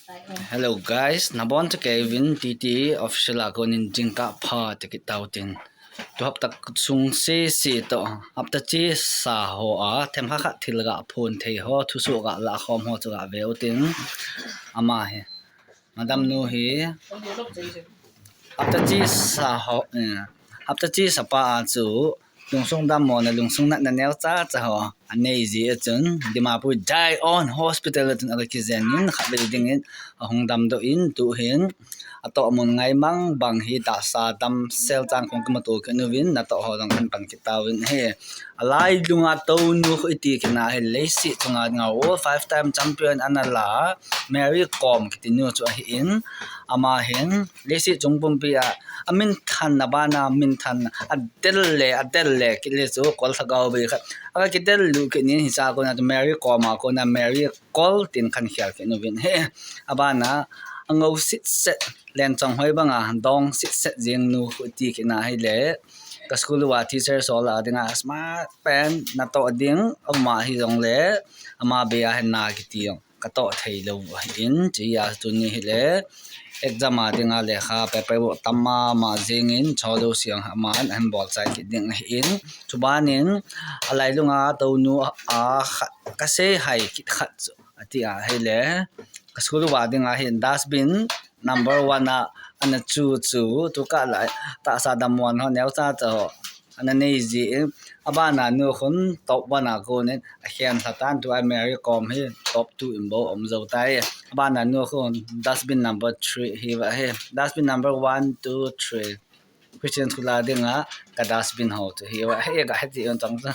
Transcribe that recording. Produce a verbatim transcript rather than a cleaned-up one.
Hello guys, nabon chauvin T T official a konin jingkah pha tah kit tau tin. Tu hapta sung sese toh, hapta chesa ho a themkhat khat thil ga phong thei ho, thusoh ga lakhom ho chu ga ve u tin. Ama hi, madam nu hi, hapta chesa ho, eh, hapta chesa pa a chu lungsung dammo na, lungsung natna neocha cha ho anei jeh a chun Dimapur Zion Hospital a chun aga kijen in, khatvei dingin ahung damdoh in, tuhin atoh mun ngai mang bang hi tahsa damsel chan kong kimuto kit uvin, natoh ho jong kahin pan kit tauvin ahi. Alailunga tounu khu iti kit na hi, leiset chunga dinga world five time champion ana la Mary Kom kiti nu chu ahin, ama hin leiset chung pumpi a aminthan, abana minthan, adel le, adel le kit le chu kol lhagao bei khat aga kidel lut kit in, hiche a kona chu Mary Kom a kona Mary Kol tin kahin khel kit uvin ahi. Abana angou sitset, lenchong hoi banga dong sitset jing nu khu iti kit na hile, ka school uva teacher ho lah a dinga smart pen natoh ding, ama hijongle ama bei a hin na kiti jong katoh thei lou ahin, chuti a tuni hile exam a dinga lekha paper work tam mama jingin, cholo siang aman ahin bol chai kit ding ahin, chubanin alailunga tounu a khat kasei hai kit khat chu ati ahile, ka school uva dinga hin dustbin number one a ana chu chu, tukah la tahsa dammo ho neocha cha ho ana nei jin, abana nu khun top one a konin akhen lha tan, tua Mary Kom hi top two in bou um jou tai. Abana nu khun dustbin number three hiuva ahi. Dustbin number one, two, three. Christian school a dinga ka dustbin ho chu hiuva ahi, ka heti un chang chu.